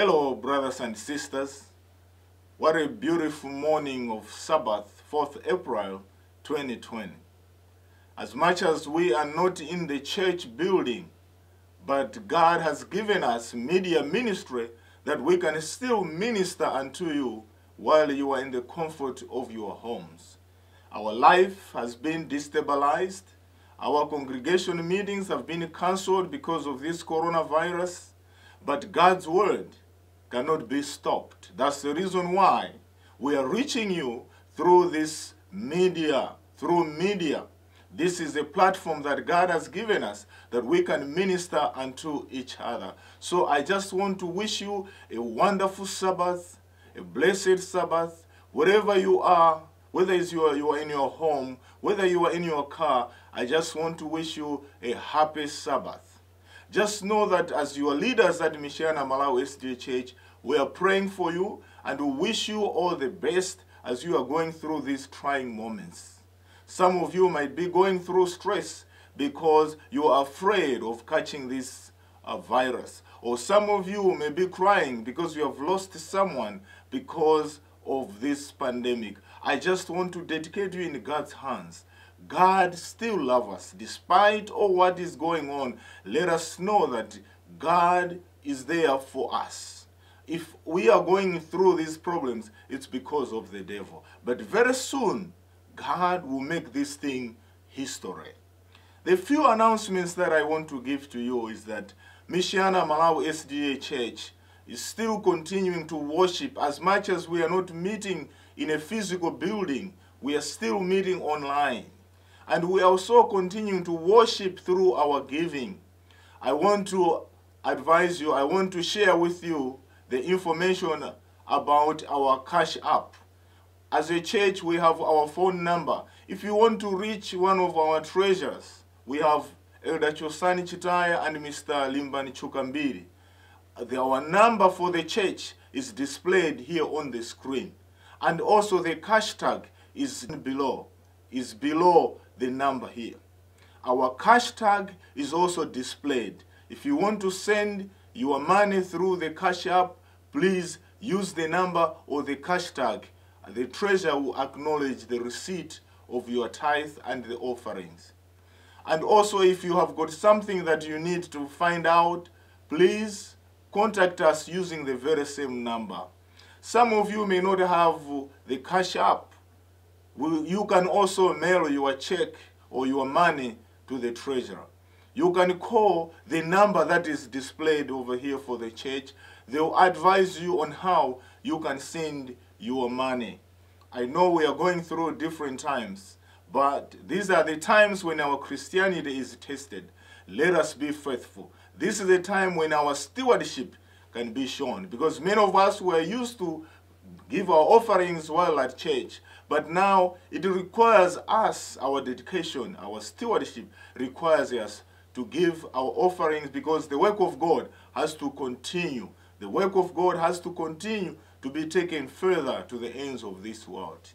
Hello, brothers and sisters. What a beautiful morning of Sabbath, 4th April 2020. As much as we are not in the church building, but God has given us media ministry that we can still minister unto you while you are in the comfort of your homes. Our life has been destabilized. Our congregation meetings have been cancelled because of this coronavirus. But God's word cannot be stopped. That's the reason why we are reaching you through this media, This is a platform that God has given us that we can minister unto each other. So I just want to wish you a wonderful Sabbath, a blessed Sabbath, wherever you are, whether you are in your home, whether you are in your car. I just want to wish you a happy Sabbath. Just know that as your leaders at Michiana, Malawi Sda Church, we are praying for you and we wish you all the best as you are going through these trying moments. Some of you might be going through stress because you are afraid of catching this virus. Or some of you may be crying because you have lost someone because of this pandemic. I just want to dedicate you in God's hands. God still loves us. Despite all what is going on, let us know that God is there for us. If we are going through these problems, it's because of the devil. But very soon, God will make this thing history. The few announcements that I want to give to you is that Michiana Malawi Sda Church is still continuing to worship. As much as we are not meeting in a physical building, we are still meeting online. And we are also continuing to worship through our giving. I want to advise you, I want to share with you the information about our Cash App. As a church, we have our phone number. If you want to reach one of our treasurers, we have Elder Chosani Chitaya and Mr. Limbani Chukambiri. Our number for the church is displayed here on the screen. And also the cash tag is below the number here. Our cash tag is also displayed. If you want to send your money through the Cash App, please use the number or the cash tag. The treasurer will acknowledge the receipt of your tithe and the offerings. And also, if you have got something that you need to find out, please contact us using the very same number. Some of you may not have the Cash App. You can also mail your check or your money to the treasurer. You can call the number that is displayed over here for the church. They will advise you on how you can send your money. I know we are going through different times, but these are the times when our Christianity is tested. Let us be faithful. This is the time when our stewardship can be shown, because many of us were used to give our offerings while at church. But now it requires us, our dedication, our stewardship requires us to give our offerings, because the work of God has to continue. The work of God has to continue to be taken further to the ends of this world.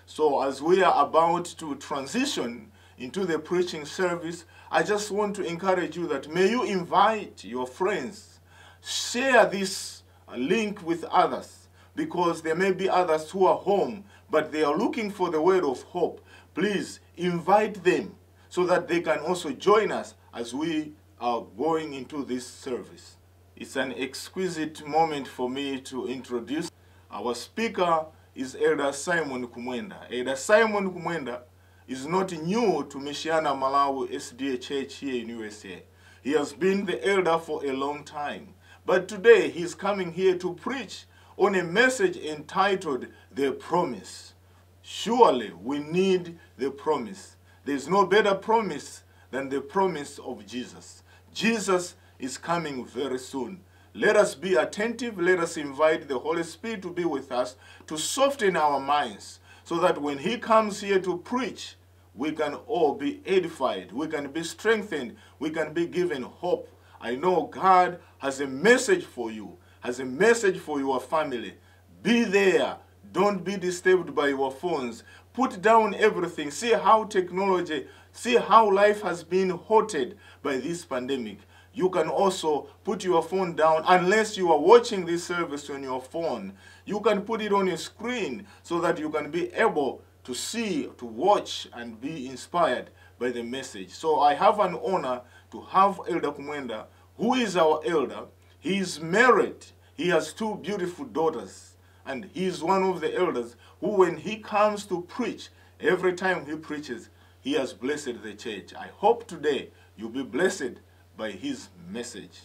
So as we are about to transition into the preaching service, I just want to encourage you that may you invite your friends, share this link with others, because there may be others who are home, but they are looking for the word of hope. Please invite them so that they can also join us as we are going into this service. It's an exquisite moment for me to introduce. Our speaker is Elder Symon Kumwenda. Elder Symon Kumwenda is not new to Michiana Malawi Sda Church here in USA. He has been the elder for a long time. But today he's coming here to preach on a message entitled The Promise. Surely we need the promise. There's no better promise than the promise of Jesus. Jesus is coming very soon. Let us be attentive. Let us invite the Holy Spirit to be with us, to soften our minds, so that when he comes here to preach, we can all be edified, we can be strengthened, we can be given hope. I know God has a message for you, has a message for your family. Be there. Don't be disturbed by your phones. Put down everything. See how technology, see how life has been halted by this pandemic. you can also put your phone down. Unless you are watching this service on your phone, you can put it on your screen so that you can be able to see, to watch, and be inspired by the message. So I have an honor to have Elder Kumwenda, who is our elder. He is married. He has 2 beautiful daughters. And he is one of the elders who, when he comes to preach, every time he preaches, he has blessed the church. I hope today you'll be blessed by his message.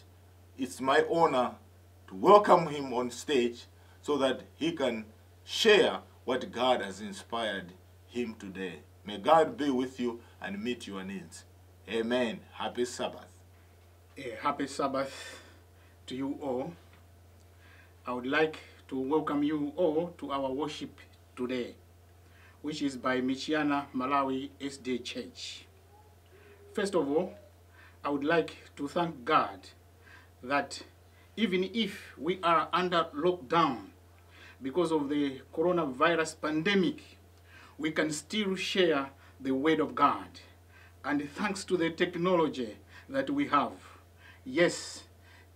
It's my honor to welcome him on stage so that he can share what God has inspired him today. May God be with you and meet your needs. Amen. Happy Sabbath. A happy Sabbath to you all. I would like to welcome you all to our worship today, which is by Michiana, Malawi Sda Church. First of all, I would like to thank God that even if we are under lockdown because of the coronavirus pandemic, we can still share the word of God. And thanks to the technology that we have. Yes,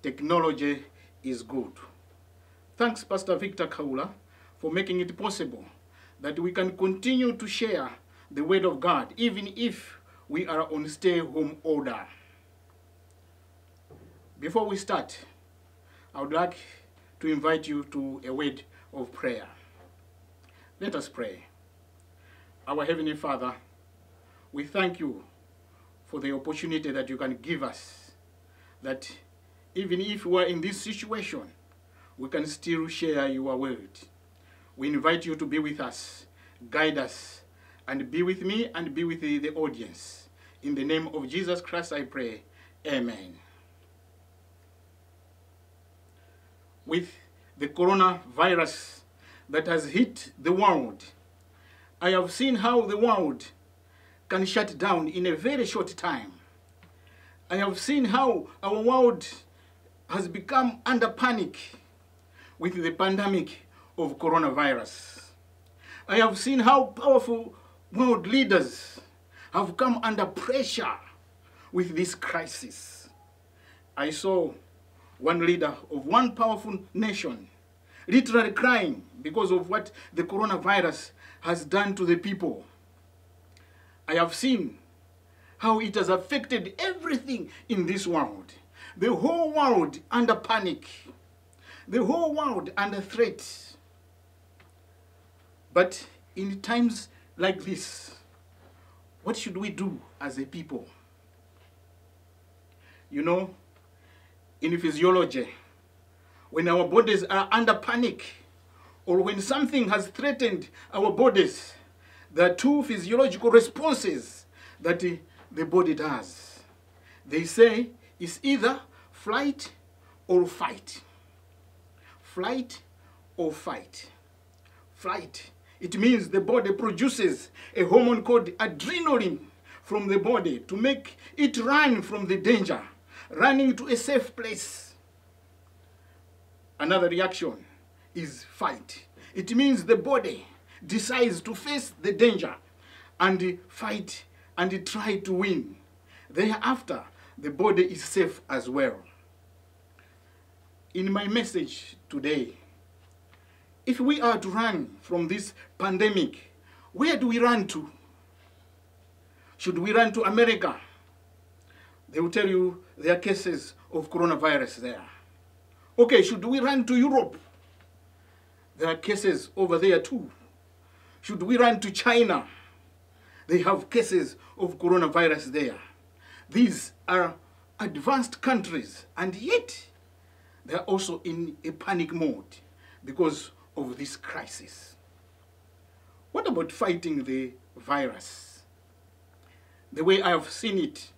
technology is good. Thanks, Ps.Victor Khaula, for making it possible that we can continue to share the word of God, even if we are on stay-home order. Before we start, I would like to invite you to a word of prayer. Let us pray. Our Heavenly Father, we thank you for the opportunity that you can give us, that even if we are in this situation, we can still share your word. We invite you to be with us, guide us, and be with me and be with the audience. In the name of Jesus Christ I pray, amen. With the coronavirus that has hit the world, I have seen how the world can shut down in a very short time. I have seen how our world has become under panic with the pandemic of coronavirus. I have seen how powerful world leaders have come under pressure with this crisis. I saw one leader of one powerful nation literally crying because of what the coronavirus has done to the people. I have seen how it has affected everything in this world. The whole world under panic. The whole world under threat. But in times like this, what should we do as a people? You know, in physiology, when our bodies are under panic, or when something has threatened our bodies, there are 2 physiological responses that the body does. They say it's either flight or fight. Flight or fight. Flight. It means the body produces a hormone called adrenaline from the body to make it run from the danger, running to a safe place. Another reaction is fight. It means the body decides to face the danger and fight and try to win. Thereafter, the body is safe as well. In my message today, if we are to run from this pandemic, where do we run to? Should we run to America? They will tell you there are cases of coronavirus there. Okay, should we run to Europe? There are cases over there too. Should we run to China? They have cases of coronavirus there. These are advanced countries, and yet they are also in a panic mode because of this crisis. What about fighting the virus? The way I have seen it,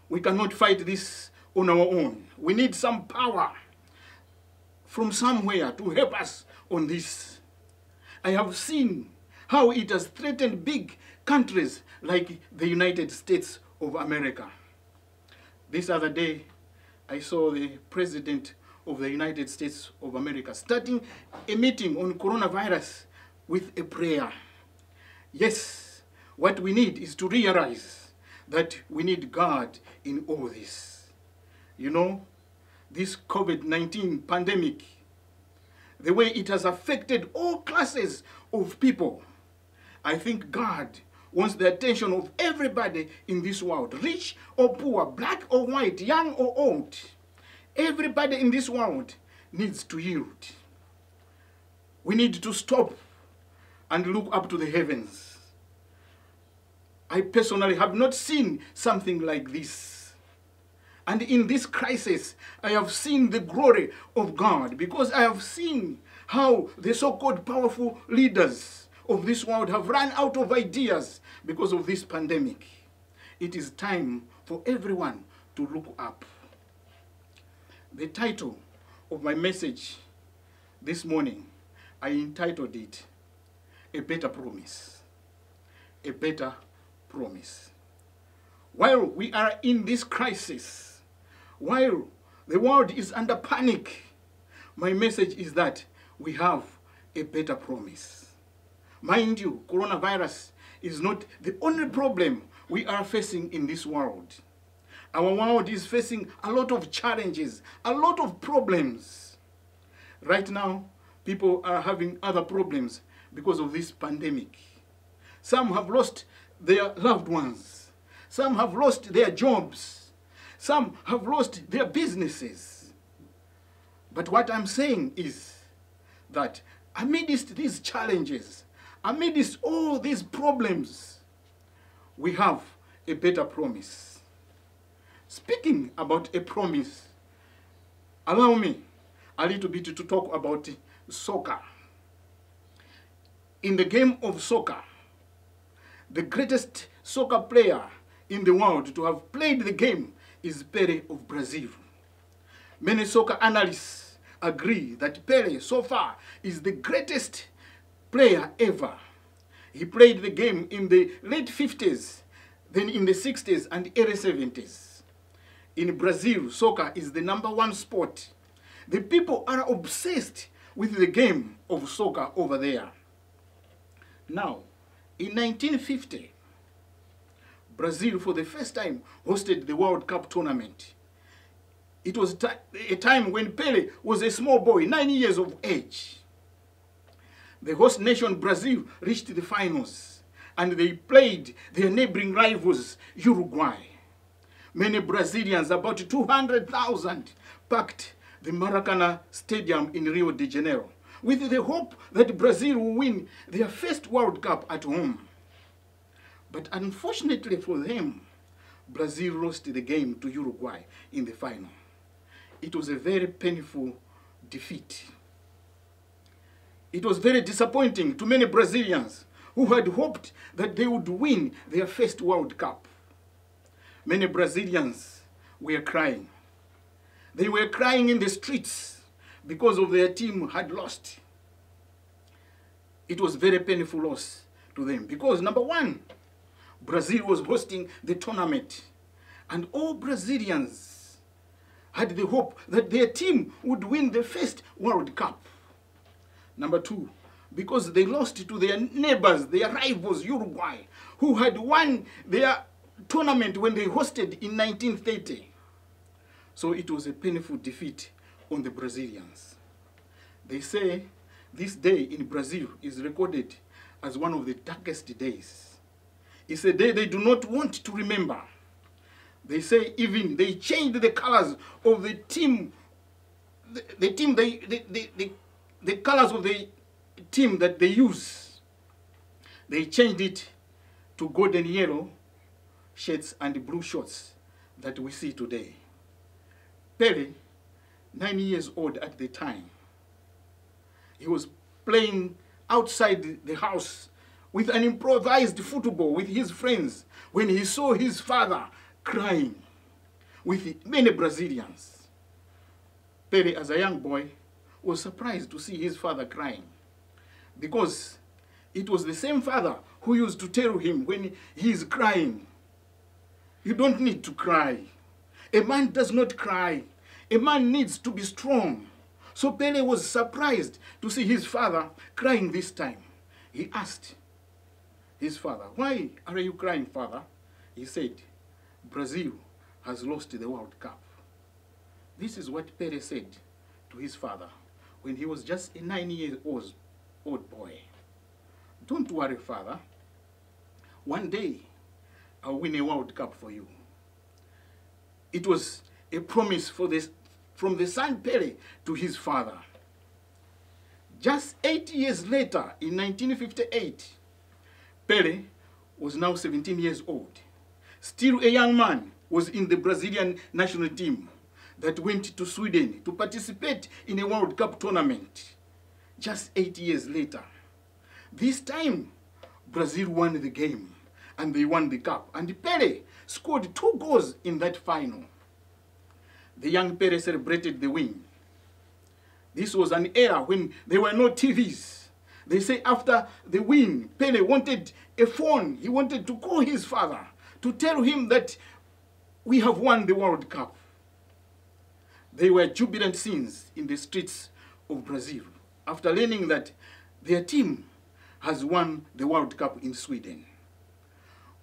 we cannot fight this on our own. We need some power from somewhere to help us on this. I have seen how it has threatened big countries like the United States of America. This other day, I saw the President of the United States of America starting a meeting on coronavirus with a prayer. Yes, what we need is to realize that we need God in all this. You know, this COVID-19 pandemic, the way it has affected all classes of people, I think God wants the attention of everybody in this world, rich or poor, black or white, young or old. Everybody in this world needs to yield. We need to stop and look up to the heavens. I personally have not seen something like this. And in this crisis, I have seen the glory of God, because I have seen how the so-called powerful leaders of this world have run out of ideas because of this pandemic. It is time for everyone to look up. The title of my message this morning, I entitled it, A Better Promise. A Better Promise. While we are in this crisis, while the world is under panic, my message is that we have a better promise. Mind you, coronavirus is not the only problem we are facing in this world. Our world is facing a lot of challenges, a lot of problems. Right now, people are having other problems because of this pandemic. Some have lost their loved ones. Some have lost their jobs. Some have lost their businesses. But what I'm saying is that amidst these challenges, amidst all these problems, we have a better promise. Speaking about a promise, allow me a little bit to talk about soccer. In the game of soccer, the greatest soccer player in the world to have played the game is Pele of Brazil. Many soccer analysts agree that Pele so far is the greatest player ever. He played the game in the late 50s, then in the 60s and early 70s. In Brazil, soccer is the #1 sport. The people are obsessed with the game of soccer over there. Now, in 1950, Brazil for the first time hosted the World Cup tournament. It was a time when Pele was a small boy, 9 years of age. The host nation Brazil reached the finals, and they played their neighboring rivals, Uruguay. Many Brazilians, about 200,000, packed the Maracanã Stadium in Rio de Janeiro with the hope that Brazil will win their first World Cup at home. But unfortunately for them, Brazil lost the game to Uruguay in the final. It was a very painful defeat. It was very disappointing to many Brazilians who had hoped that they would win their first World Cup. Many Brazilians were crying. They were crying in the streets because of their team had lost. It was very painful loss to them because, #1, Brazil was hosting the tournament, and all Brazilians had the hope that their team would win the first World Cup. #2, because they lost to their neighbors, their rivals, Uruguay, who had won their tournament when they hosted in 1930. So it was a painful defeat on the Brazilians. They say this day in Brazil is recorded as one of the darkest days. It's a day they do not want to remember. They say even they changed the colors of the team, the colors of the team that they use. They changed it to golden yellow shirts and blue shorts that we see today. Pele, 9 years old at the time, he was playing outside the house with an improvised football with his friends when he saw his father crying with many Brazilians. Pele, as a young boy, was surprised to see his father crying because it was the same father who used to tell him when he is crying, "You don't need to cry. A man does not cry. A man needs to be strong." So Pele was surprised to see his father crying this time. He asked his father, "Why are you crying, father?" He said, "Brazil has lost the World Cup." This is what Pele said to his father when he was just a 9-year-old boy. Don't worry, father. One day, I'll win a World Cup for you. It was a promise from the son Pele to his father. Just 8 years later, in 1958, Pele was now 17 years old. Still a young man, was in the Brazilian national team that went to Sweden to participate in a World Cup tournament. Just 8 years later. This time, Brazil won the game and they won the cup. And Pele scored 2 goals in that final. The young Pele celebrated the win. This was an era when there were no TVs. They say after the win, Pele wanted a phone. He wanted to call his father to tell him that we have won the World Cup. There were jubilant scenes in the streets of Brazil after learning that their team has won the World Cup in Sweden.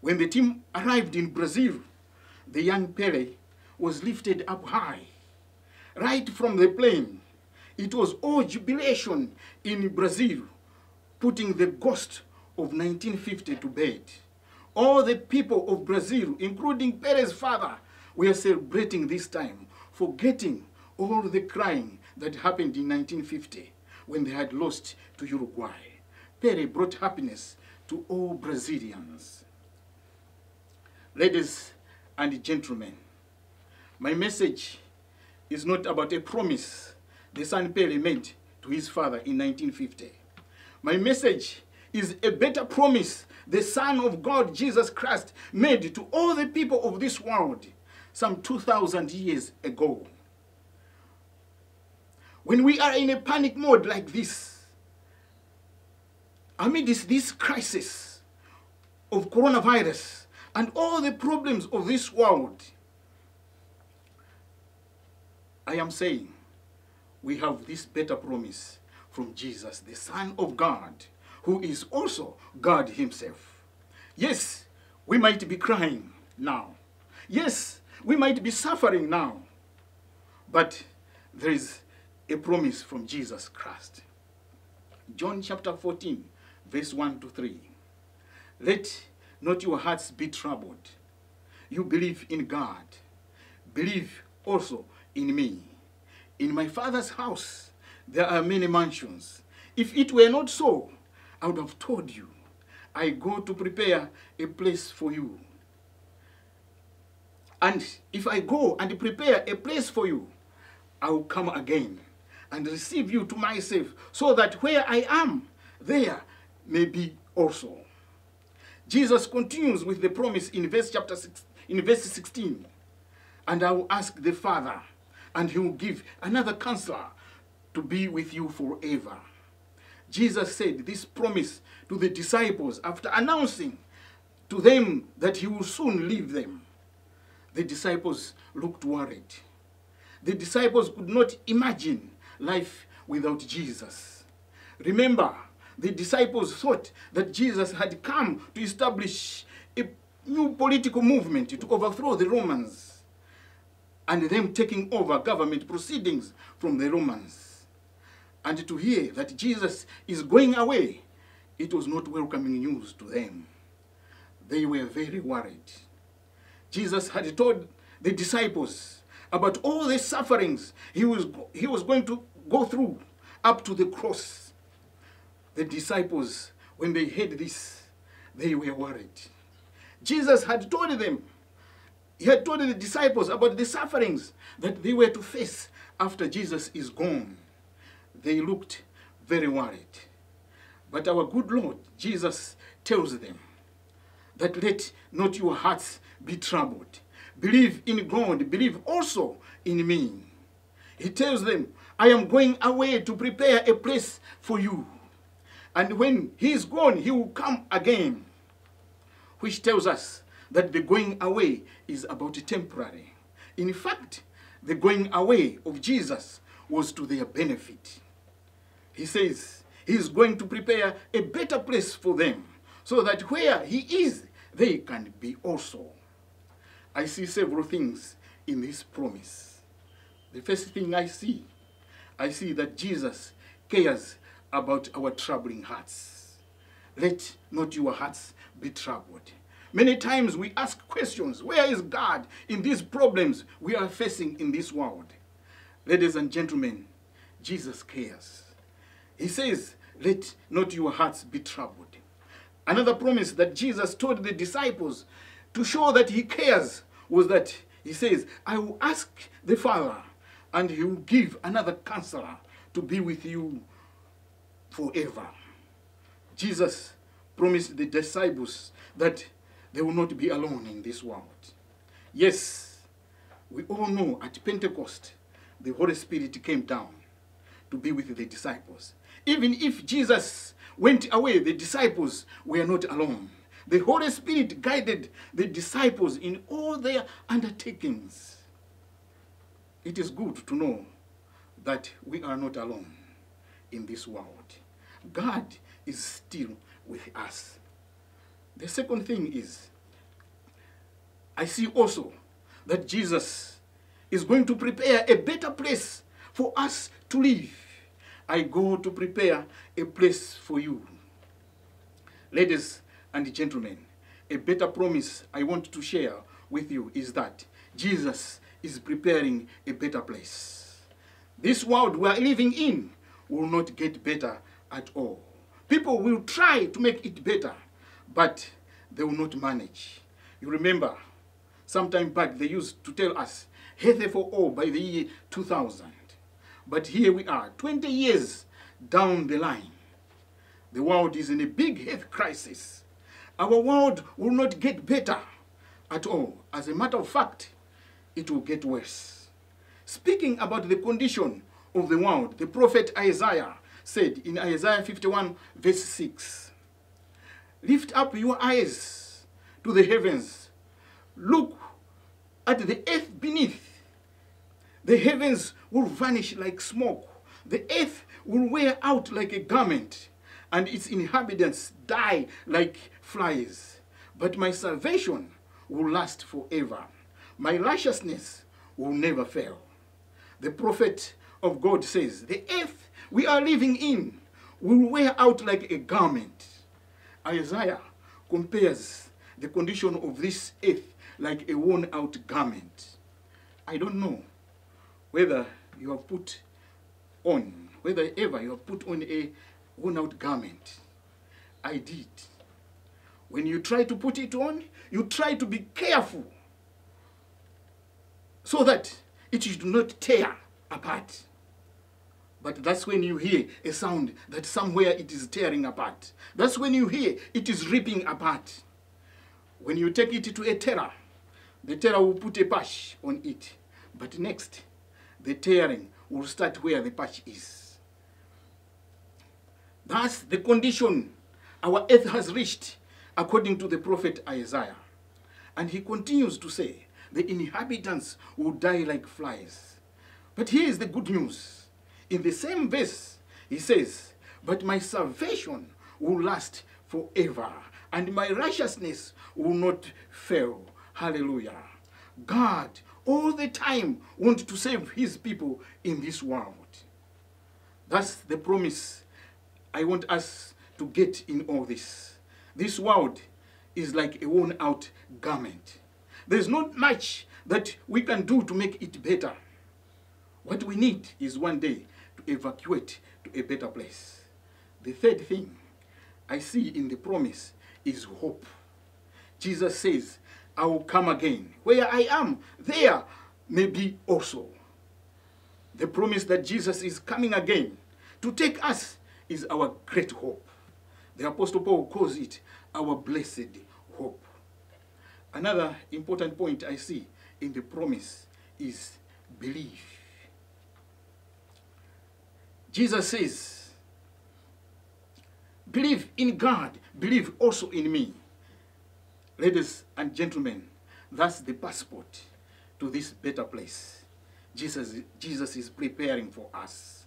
When the team arrived in Brazil, the young Pele was lifted up high. Right from the plane, it was all jubilation in Brazil, putting the ghost of 1950 to bed. All the people of Brazil, including Pele's father, were celebrating this time, forgetting all the crying that happened in 1950 when they had lost to Uruguay. Pele brought happiness to all Brazilians. Ladies and gentlemen, my message is not about a promise the son Pele made to his father in 1950. My message is a better promise the Son of God, Jesus Christ, made to all the people of this world some 2,000 years ago. When we are in a panic mode like this, amidst this crisis of coronavirus and all the problems of this world, I am saying we have this better promise from Jesus, the Son of God, who is also God himself. Yes, we might be crying now. Yes, we might be suffering now. But there is a promise from Jesus Christ. John chapter 14, verse 1 to 3. Let not your hearts be troubled. You believe in God. Believe also in me. In my Father's house there are many mansions. If it were not so, I would have told you. I go to prepare a place for you. And if I go and prepare a place for you, I will come again and receive you to myself, so that where I am, there may be also. Jesus continues with the promise in verse 16. And I will ask the Father, and he will give another counselor to be with you forever. Jesus said this promise to the disciples after announcing to them that he will soon leave them. The disciples looked worried. The disciples could not imagine life without Jesus. Remember, the disciples thought that Jesus had come to establish a new political movement to overthrow the Romans and them taking over government proceedings from the Romans. And to hear that Jesus is going away, it was not welcoming news to them. They were very worried. Jesus had told the disciples about all the sufferings he was going to go through up to the cross. The disciples, when they heard this, they were worried. Jesus had told them, he had told the disciples about the sufferings that they were to face after Jesus is gone. They looked very worried. But our good Lord, Jesus, tells them that let not your hearts be troubled. Believe in God, believe also in me. He tells them, I am going away to prepare a place for you. And when he is gone, he will come again. Which tells us that the going away is about temporary. In fact, the going away of Jesus was to their benefit. He says he is going to prepare a better place for them, so that where he is, they can be also. I see several things in this promise. The first thing I see that Jesus cares about our troubling hearts. Let not your hearts be troubled. Many times we ask questions, where is God in these problems we are facing in this world? Ladies and gentlemen, Jesus cares. He says, let not your hearts be troubled. Another promise that Jesus told the disciples to show that he cares was that he says, I will ask the Father and he will give another counselor to be with you forever. Jesus promised the disciples that they will not be alone in this world. Yes, we all know at Pentecost, the Holy Spirit came down to be with the disciples. Even if Jesus went away, the disciples were not alone. The Holy Spirit guided the disciples in all their undertakings. It is good to know that we are not alone in this world. God is still with us. The second thing is, I see also that Jesus is going to prepare a better place for us to live. I go to prepare a place for you. Ladies and gentlemen, a better promise I want to share with you is that Jesus is preparing a better place. This world we are living in will not get better at all. People will try to make it better, but they will not manage. You remember, sometime back they used to tell us, health for all by the year 2000. But here we are, 20 years down the line. The world is in a big health crisis. Our world will not get better at all. As a matter of fact, it will get worse. Speaking about the condition of the world, the prophet Isaiah said in Isaiah 51 verse 6, lift up your eyes to the heavens. Look at the earth beneath. The heavens will vanish like smoke. The earth will wear out like a garment, and its inhabitants die like flies. But my salvation will last forever. My righteousness will never fail. The prophet of God says, the earth we are living in will wear out like a garment. Isaiah compares the condition of this earth like a worn out garment. I don't know whether you have put on, whether ever you have put on a worn out garment. I did. When you try to put it on, you try to be careful so that it should not tear apart. But that's when you hear a sound that somewhere it is tearing apart. That's when you hear it is ripping apart. When you take it to a tailor, the tailor will put a patch on it. But next, the tearing will start where the patch is. That's the condition our earth has reached, according to the prophet Isaiah. And he continues to say, the inhabitants will die like flies. But here is the good news. In the same verse, he says, but my salvation will last forever, and my righteousness will not fail. Hallelujah. God all the time wants to save his people in this world. That's the promise I want us to get in all this. This world is like a worn out garment. There's not much that we can do to make it better. What we need is one day to evacuate to a better place. The third thing I see in the promise is hope. Jesus says, I will come again. Where I am, there may be also. The promise that Jesus is coming again to take us is our great hope. The Apostle Paul calls it our blessed hope. Another important point I see in the promise is belief. Jesus says, believe in God, believe also in me. Ladies and gentlemen, that's the passport to this better place Jesus is preparing for us.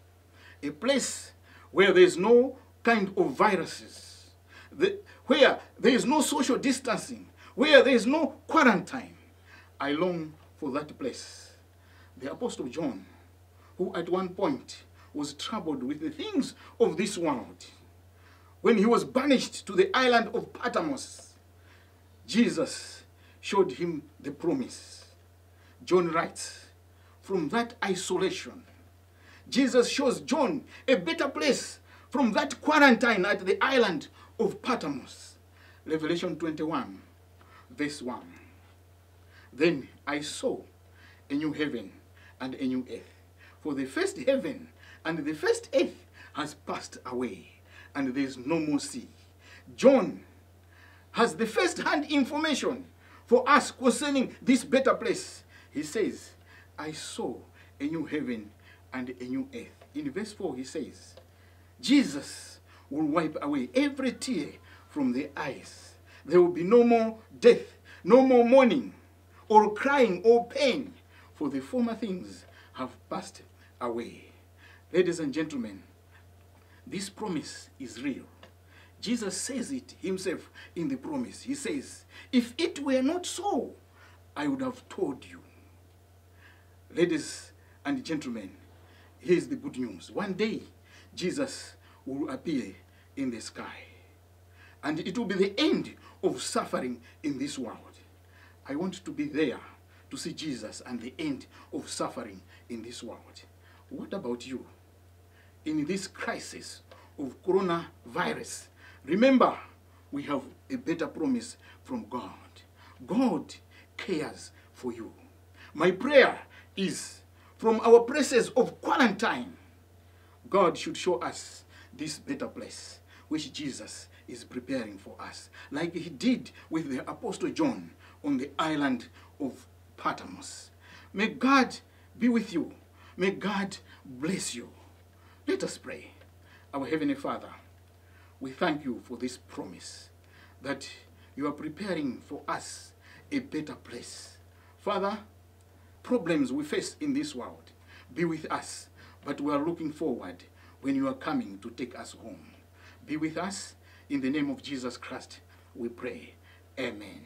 A place where there is no kind of viruses, where there is no social distancing, where there is no quarantine. I long for that place. The Apostle John who at one point was troubled with the things of this world. When he was banished to the island of Patmos, Jesus showed him the promise. John writes, from that isolation, Jesus shows John a better place from that quarantine at the island of Patmos. Revelation 21, verse 1. Then I saw a new heaven and a new earth. For the first heaven and the first earth has passed away, and there is no more sea. John has the first-hand information for us concerning this better place. He says, I saw a new heaven and a new earth. In verse 4 he says, Jesus will wipe away every tear from their eyes. There will be no more death, no more mourning, or crying, or pain, for the former things have passed away. Ladies and gentlemen, this promise is real. Jesus says it himself in the promise. He says, if it were not so, I would have told you. Ladies and gentlemen, here's the good news. One day, Jesus will appear in the sky, and it will be the end of suffering in this world. I want to be there to see Jesus and the end of suffering in this world. What about you? In this crisis of coronavirus, remember, we have a better promise from God. God cares for you. My prayer is, from our places of quarantine, God should show us this better place which Jesus is preparing for us, like he did with the Apostle John on the island of Patmos. May God be with you. May God bless you. Let us pray. Our Heavenly Father, we thank you for this promise that you are preparing for us a better place. Father, problems we face in this world, be with us, but we are looking forward when you are coming to take us home. Be with us. In the name of Jesus Christ, we pray. Amen.